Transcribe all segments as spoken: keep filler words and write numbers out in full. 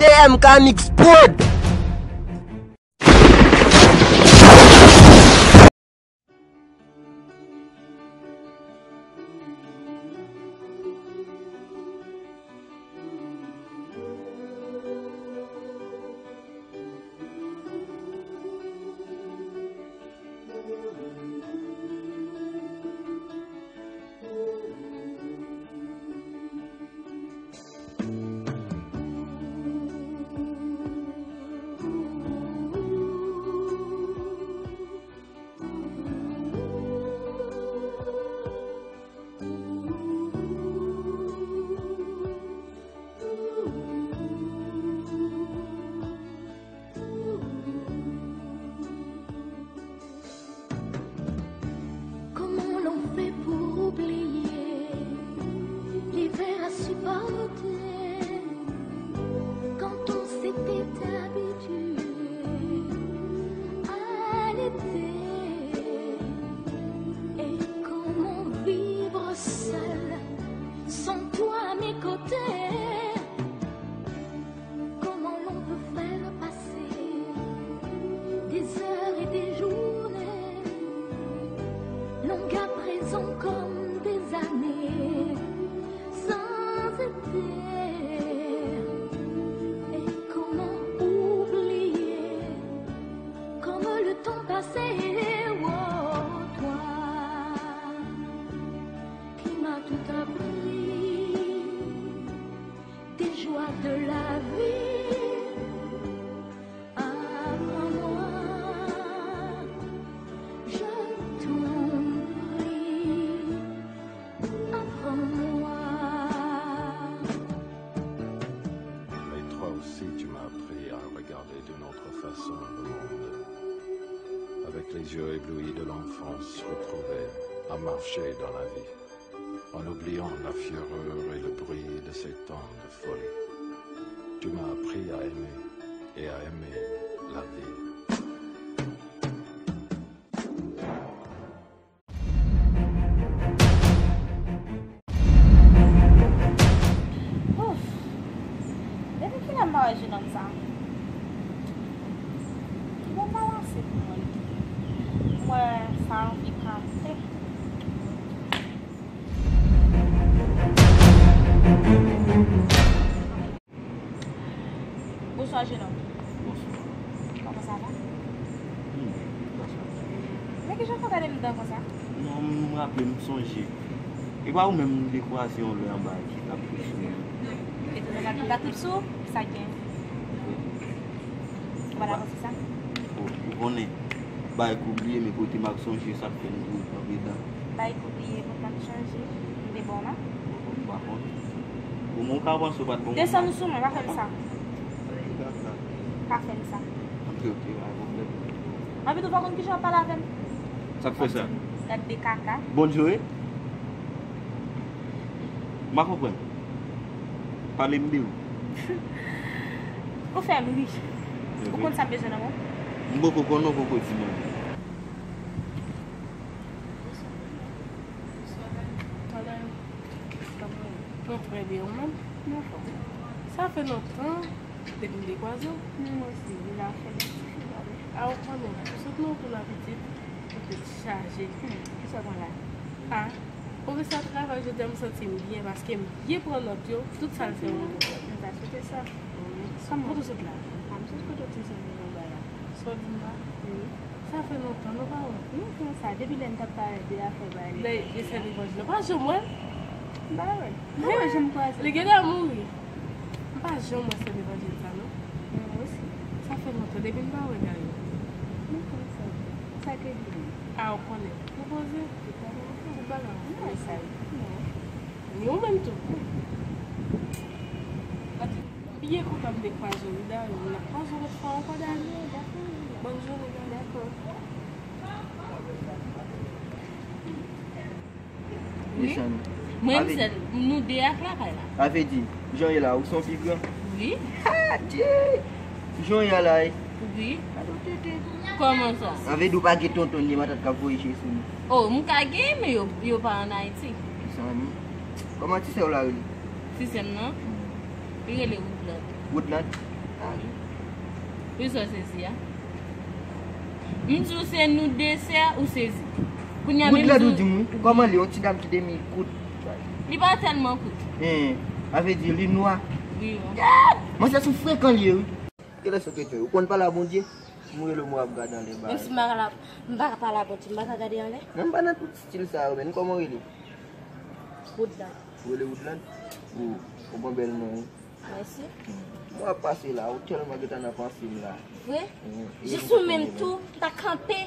M K Mix Prod. Comment l'on fait pour oublier l'hiver à supporter quand on s'était habitué à l'été? Et comment vivre seul sans toi à mes côtés? Comment l'on peut faire passer des heures et des journées, longues à présent comme des années, sans été? Et comment oublier comme le temps passé, oh, toi qui m'as tout appris, des joies de la vie. Apprends-moi, je t'en prie, apprends-moi. Mais toi aussi, tu m'as appris à regarder d'une autre façon le monde, avec les yeux éblouis de l'enfance retrouvée, à marcher dans la vie, en oubliant la fureur et le bruit de ces temps de folie. Tu m'as appris à aimer et à aimer la vie. Ouf! Depi kilè m pa wè jenòm sa? Li bon pa pase pou mwen. Mwen sa anvi kanpe. Bonswa, jenòm. Bonswa. Kòman sa va? Hmm, bonswa. Men kijan w fè gade m dan konsa? Non, m raple m sonje. E pa ou menm m te kwaze yon lè anba ki t ap trip sou mwen? E te gade m t ap trip sou ou? Sa k gen? Ou pa dakò sou sa? Ou, ou konnen, bay kou bliye, men kote m ap sonje, sa k fè m tou kanpe dan. Bay kou bliye, pou m ap chanje, m te ba w la. Ou pa konn. Ou menm ou ka panse ou pa t bon. Desann ou sou mwen, pa fè m sa. Pa fè m sa. Ok, ok, pa gen pwoblèm. Anpi tou, pa konn kijan w ap pale avè m. Sa k fè sa? Gad de kaka. Bonn jwe. M pa konprann. Pale m de ou. Ou fè m ri. Ou konn sa m bezwen nan men w? M poko konn, ou poko di mwen. Mwen trè byen, ou menm? Mwen anfòm. Sa fè lontan depi m te kwaze w. Mwen osi, wi, la fè lontan. A, ou konnen, ou sot nan wout la pitit, ou te chaje. Hmm, kisa w pran la? A, pwofesè a travay jodi a, m santi m byen paske m byen pran nòt yo, tout sa l fè m bon. M ta swete sa. Wi. Kòman? Kote w sot la? A, m sot kote w ti zanmi m anba la. Sa w di m la? Wi. Sa fè lontan nou pa wè. Lontan sa, depi lè n t ap pale de afè bagay lè, legliz. Lè, de sè levanjil. Ou pa janm wè l? M pa wè l. M pa janm kwaze. Li genlè mouri. M pa janm wè sè levanjil sa, non. Mwen osi. Sa fè lontan depi n pa wè dayè. Lontan sa. Sa ke li menm? A, ou konnen. Ou poze? Tout bagay. Tout bagay. M pa wè sa. Non. Ni ou menm tou. M byen kontan m te kwaze w wi, Dani. N ap kwaze w lòt fwa ankò, Dani. Dakò, dakò. Bòn jounen, Dani. Dakò. Wi. Mechan. Mwen menm sèl, nou de ak lakay la. Sa vle di, jan w ye la, ou se yon pi gran? Wi. Adye! Jan w ye la, wi. Wi. Gade w tete. Kòman sa? Sa vle di ou pa gen tonton ni matant k ap voye je sou nou? O, m ka gen, men yo, yo pa ann Ayiti. Kisa menm? Kòman ti sè w la rele? Ti sè m nan? Hmm. Li rele Woodland. Woodland? Wi, sa w sezi a. M di w se nou de sè, ou sezi. Kounye a menm Woodland, ou di m wi. Kòman li, yon ti dam ki demi kout? Li pa tèlman kout. Hein, sa vle di li nwa. Wi, wi. Mwen se sou frekan li ye wi. Kilès ou te fè? Ou konn pale a Bondye? M rele w, mwen ap gade anlè bagay. Menm si m pa ka la, m pa ka pale a Bondye, m pa ka gade anlè? Non, m pa nan tout stil sa yo, men kòman w rele? Woodland. Ou rele Woodland? Ou, ou gon bèl non wi. Mèsi. Mwen ap pase la, ou tèlman gentan nan panse m la. Vre? Jis ou menm tou, m ta kanpe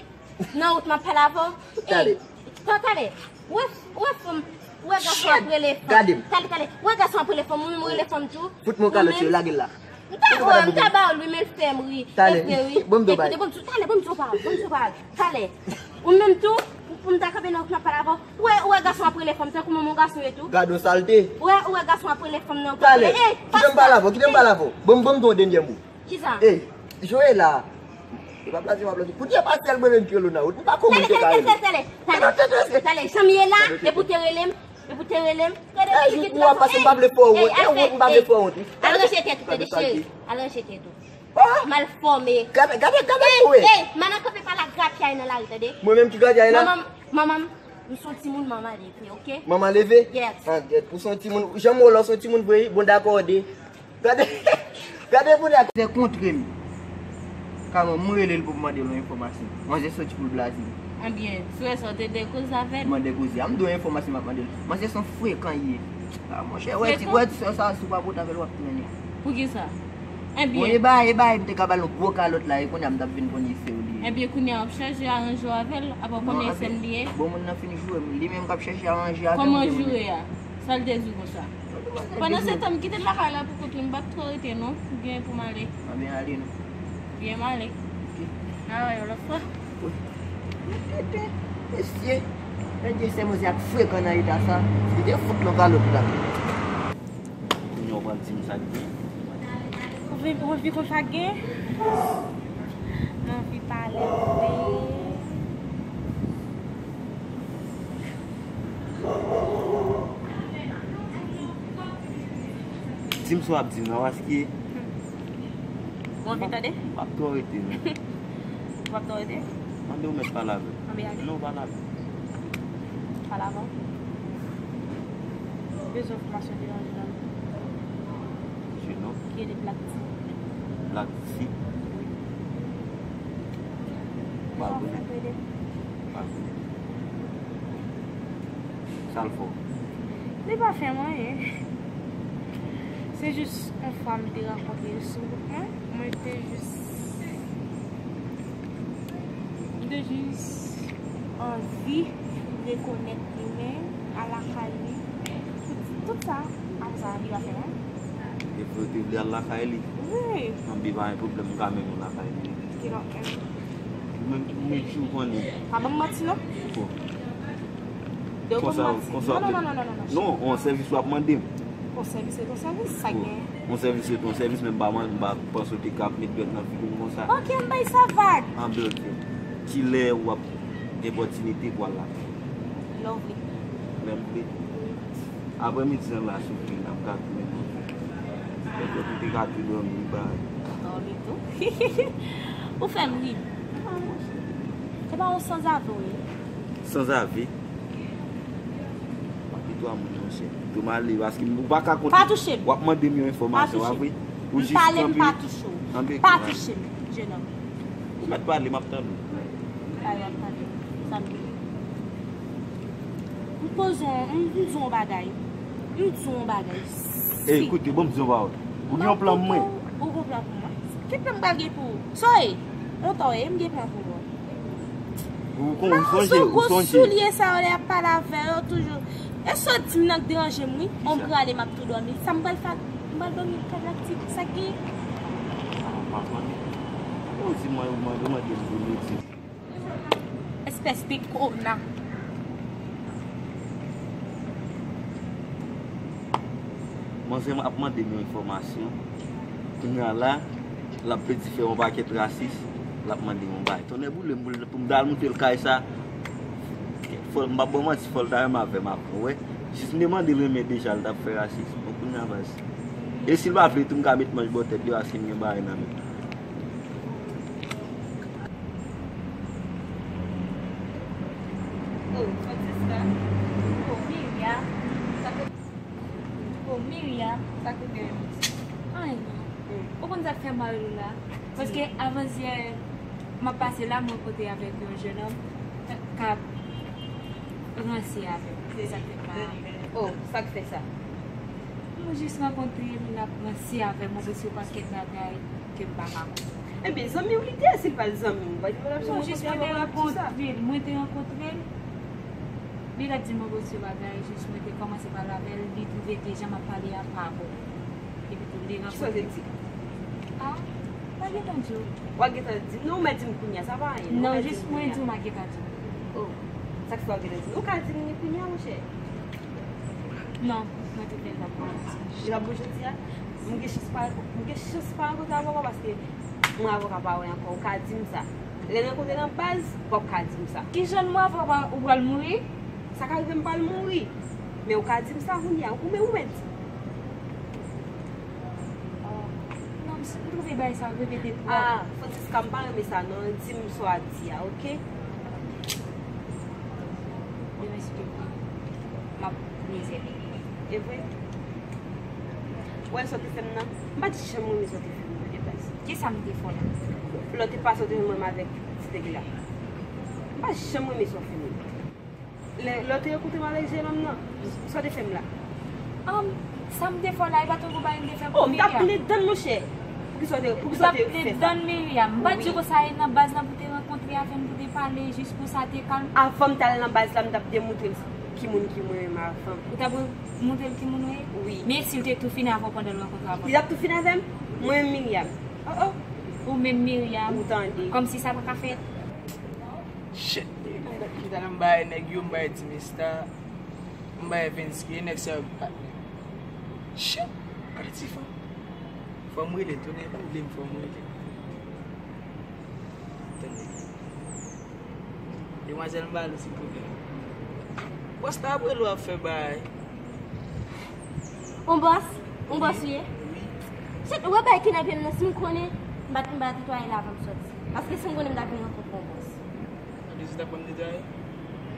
nan wout m ap pale avè w. Talè. Ey, pa talè. Ou wè, ou wè fanm, ou wè gason ap rele fanm. Talè, talè. Ou wè gason ap rele fanm, ou menm ou rele fanm tou. Fout mwen kalòt yo, lage l la. M ta, m ta ba w li, men l fè m ri. Talè. Bon, m di w bagay. Talè, bon, m di w bagay. Talè. Ou menm tou, pou m ta kanpe nan wout m ap pale avè w. Ou wè, ou wè gason ap rele fanm, tankou manman gason ye tou. Gade yon salte. Ou wè, ou wè gason ap rele fanm nan. Talè. Ey, kite m pale avè w, kite m pale avè w. Bon, bon, m di w yon dènye mo. Kisa? Ey, Joela. E pa plase, pa plase. Pou di e pa sèl mwen menm ki rele w nan wout. M pa konn moun ki ka rele. Talè, talè, talè, talè, talè, talè, talè, janm ye la, epi w te rele m, epi w te rele m. Gade, ey, ou ap pase, m pa vle fè w wont. E wont, m pa vle fè w wont. Al ranje tèt ou, tande, cheri. Al ranje tèt ou. Malfòme. Gade, gade, gade pou wè. Ey, ey, m a nan kanpe pa la grapyay nan lari, tande. Mwen menm ki grapyay la? Manman, manman, m se yon timoun, manman leve, oke? Manman leve? Yes. Ah, gèt, ou se yon timoun, jan m wè w la, ou se yon timoun vre, bon dakò de. Gade, gade pou nèg. Se kontre m. Kòman m rele l pou m mande l yon enfòmasyon. Manzè soti pou l blaze. Ebyen, frè sa w te de koze avè l? Mande koze. A m de yon enfòmasyon m ap mande l. Manzè se yon frekan ye. Ah, monchè, wè ti, wè ti sè sa, si w pa pote avè l, w ap trennen. Poukisa? Bon, ebyen, e bay, e bay, m te ka ba l yon gwo kalòt la, e kounye a m t ap vin konn se ou li ye. Ebyen, kounye a w ap chache aranje w avè l, apa w konnen e sè m li ye? Bon, moun nan fin joure m, li menm k ap chache aranje avè m. Kòman joure a? Sa l te di w konsa? Pandan se tan, m kite lakay la pou kont mwen, m p ap twò rete non, m gen pou m ale. Anben ale non. Byen m ale. Ok. N a wè yon lòt fwa. Wi. Mesye, mesye, sè mwen se ak frekan nan eta sa. Li te fout nan kalòt la. Kounye a w pral di m sa k gen. Ou vle, ou anvi konn sa k gen? M anvi pale de. Di m sa w ap di m nan, paske. Ou anvi tande? M p ap twò rete non. Ou p ap twò rete? Mande w mèt pale avè m. Anben ale. Non, pale avè m. Pale avè w. Bezwen enfòmasyon de yon jenòm. Jenòm? Ki rele Black T. Black T? Wi. Ou pa konnen? Ou pa konnen? Sa l fè w? Li pa fè m anyen. Se jis yon fwa m te rankontre l sou wout mwen, mwen te jis, m te jis anvi rekonèt li, men al lakay li. Tout, tout sa, apre sa, li pa fè m anyen. Depi w te vle al lakay li? Wi. Anben, pa gen pwoblèm, m ka mennen w lakay li. Ki lòt menm? Ou menm ki pou met jou konnen. Pa ban m manti non. Bon. Konsa, konsa w ap. Non, non, non, non, non, non. Non, yon sèvis w ap mande m. Yon sèvis se yon sèvis, sa gen. Yon sèvis se yon sèvis, men m pa, m pa panse w te ka ap met dwèt nan figi m konsa. Ok, m bay sa vag. Anben, ok. Kilè w ap gen opòtinite pou al lakay? Lè w vle. Lè m vle? Wi. Aprè midi an la, si w vle, n ap ka tounen. Pètèt ou te ka tou dòmi, li pa. Dòmi tou? Ou fè m ri. Ah, monchè. Se pa yon sanzave w ye? Sanzave? W ap detwa moun, monchè. Kite m ale, paske ou pa ka konte. Pa touche m. W ap mande m yon enfòmasyon, pa vre? Ou jis kanpe. M pale, m pa touche w. Pa touche m, jenòm. Ou mèt pale, m ap tande w. Sa yo ap pale. Sa m gen. M poze w, m, m di w yon bagay. M di w yon bagay. Ey, koute, ban m di w yon pawòl. Ou gen yon plan pou mwen? Ou gen plan pou mwen? Ki plan m pral gen pou ou? Sa w ye? Lontan w ye, m gen plan pou ou. Ou kon, ou sonje, ou sonje. Gwo soulye sa yo lè y ap pale avè yo toujou. E sa w di m nan k deranje m wi. Bon, m prale, m ap tou dòmi. Sa m pral fè? M pral dòmi kay Black T. Sa k gen? Ah, m pa konnen. Ou di mwen, ou mande, ou mande m pou m di. Espès de kona. Manzè ap mande m yon enfòmasyon. Kounye a la, l ap pedi fè yon pakèt rasis, l ap mande m yon bagay. Tonnè boule m pou l, pou m t al montre l kay sa. Fò, m p ap ba w manti, fò l ta renmen avè m avan, w wè. Jis m te mande l renmen deja, l t ap fè rasis. Bon, kounye a baz. E si l pa vle tou, m ka met manch bò tèt li, paske m gen bagay nan men. Oh, Francisca. Oh, Miriam. Sa ke, oh, Miriam. Sa ke gen? Ay, non. Hmm. Ou konn sa k fè m pa rele w la? Paske avansyè, m ap pase la, m rankontre avèk yon jennonm k ap ranse avè m. Se sa k fè m pa. Oh, sa k fè sa? Mwen jis rankontre l, l ap ranse avè m, mwen ranse yon pakèt bagay ke m pa ka konprann. Ebyen, zanmi w li te ye, si l pa t zanmi w, ou pa t ap rankontre avè w pou sa. Mwen jis mwen te rankontre l, mwen te rankontre l. Li t ap di m yon pakèt bagay, jis mwen te kòmanse pale avè l, li twouve ke jan m ap pale a pa bon. Epi tou, li rankontre. Kisa w te di? Ah, m pa gentan di w. W a gentan di m, non, ou mèt di m kounye a, sa pa anyen, non, jis mwen di w, m a gentan di w. Oh, sa k fè w gentan di m? Ou ka di m li kounye a, monchè. Non, mwen te fè l la pou jodi. Li la pou jodi a? M gen chans pa, m gen chans pa rankontre avè w ankò paske mwen avè w ka pa wè ankò. Ou ka di m sa. Lè n rankontre nan baz, w ap ka di m sa. Kijan mwen avè w ou pral mouri? Sa ka rive m pral mouri. Men ou ka di m sa kounye a. Ou men ou mèt di. Oh, non, m twouve bagay sa repete twòp. Ah, Francisca, m pa renmen sa non. Di m sa w ap di a, oke? Demen si Dye vle, m ap mizè. E vre? Ou wè sa w te fè m nan? M pa t janm renmen sa w te fè m nan de baz. Kisa m te fè w la? Lè w te pase w te jwenn mwen avèk ti nèg la. M pa t janm renmen sa w fè m nan. Lè, lè w te rankontre m avèk jennonm nan, sa w te fè m la? Ann, sa m te fè w la, e pa t yon bagay m te fè pou Miriam. Oh, m t ap plen dan, monchè. Poukisa w te, poukisa w te fè sa? M t ap plen dan Miriam. M pa t di w konsa e nan baz lan pou te rankontre avè m, pou te pale, jis pou sa te kalm. Avan m t al nan baz la, m t ap demontre l ki moun ki mwen menm avan. Ou t ap montre l ki moun ou ye? Wi. Men si l te tou fini avè w pandan l rankontre avè w? Li t ap tou fini avè m? Mwen menm Miriam. Oh, oh. Ou menm Miriam? Ou tande. Kòmsi sa pa ka fèt? Shit, nèg. M t ap chita nan bagay nèg yo, m bay ti mista, m bay Vensky, e nèg sa yo ki patnè m. Shit, gade ti fanm. Fò m rele tou, nèg, ou vle m fò m rele. Tande. Demwazèl, m ba l ou silvouplè. Bòs la ap rele w ap fè bagay. On bòs? On bòs ou ye? Wi. Shit, ou wè bagay kidnape m nan, si m konnen, m pa t, m pa t netwaye la avan m sòti. Paske si m konnen m ta vin rankontre on bòs. Tande, si w t ap ban m netwaye?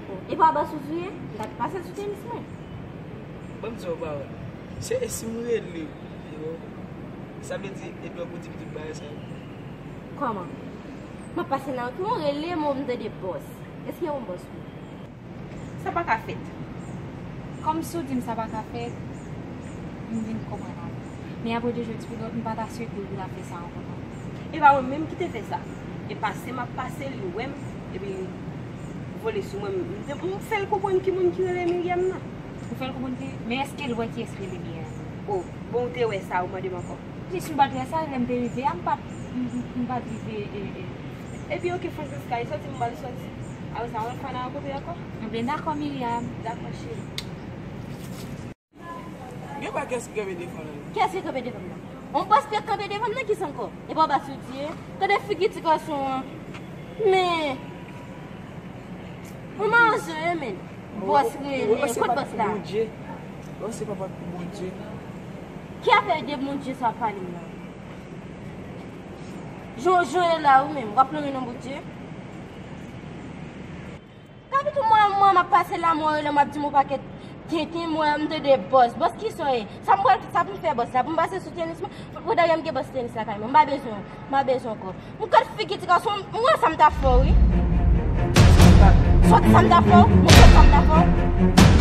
Oh, e pa bòs ou sou ye? M ta pase l sou tenis mwen. Ban m di w yon pawòl. Se, e si m rele w, sa vle di, e dwòg ou di m tout bagay sa yo? Kòman? M ap pase nan wout mwen, ou rele m, ou m tande bòs. Èske yon bòs ou ye? Sa pa ka fèt. Kòmsi w di m sa pa ka fèt, m vin konprann apre. Men apre de jodi, m pa ta swete w pou ta fè sa ankò non. E pa mwen menm ki te fè sa. E pase m ap pase, li wè m, epi li vole sou mwen. M, m fè l konprann ki moun ki rele Miriam nan. Ou fè l konprann ki, men èske l wè kiyès ki rele Miriam? Oh, bon, ou te wè sa, ou mande m ankò. Jis m pa t wè sa, lè m te rive a, m pa t, m, m, m pa t rive, e, e. Epi, oke, Francisca, li sòti, m ba l sòti. Apre sa, yon lòt fwa, n a rankontre ankò. Ebyen, dakò, Miriam. Dakò, cheri. Gen pa kiyès ki kanpe devan l. Kiyès ki kanpe devan m nan? On bòs ki kanpe devan m nan, kisa ankò? E pa bòs ou di ye? Tande figi ti gason an. Men, ou manje, men. Bòs rele, kot bòs la? Bòs se papa pou Bondye. Ki afè de Bondye sa w ap pale m nan? Jan w ye la ou menm, w ap lonmen nan Bondye? Kapitou mwen, mwen m ap pase la, mwen rele, m ap di m yon pakèt tenten, mwen m tande bòs. Bòs kisa w ye? Sa m pral, sa pou m fè bòs la, pou m pase sou tenis mwen, pandan m gen bòs tenis la kay mwen, m pa bezwen, m pa bezwen ankò. M gad figi ti gason, m wè sa m ta fè w, wi. Sòt sa m ta fè w, m sòt sa m ta fè w.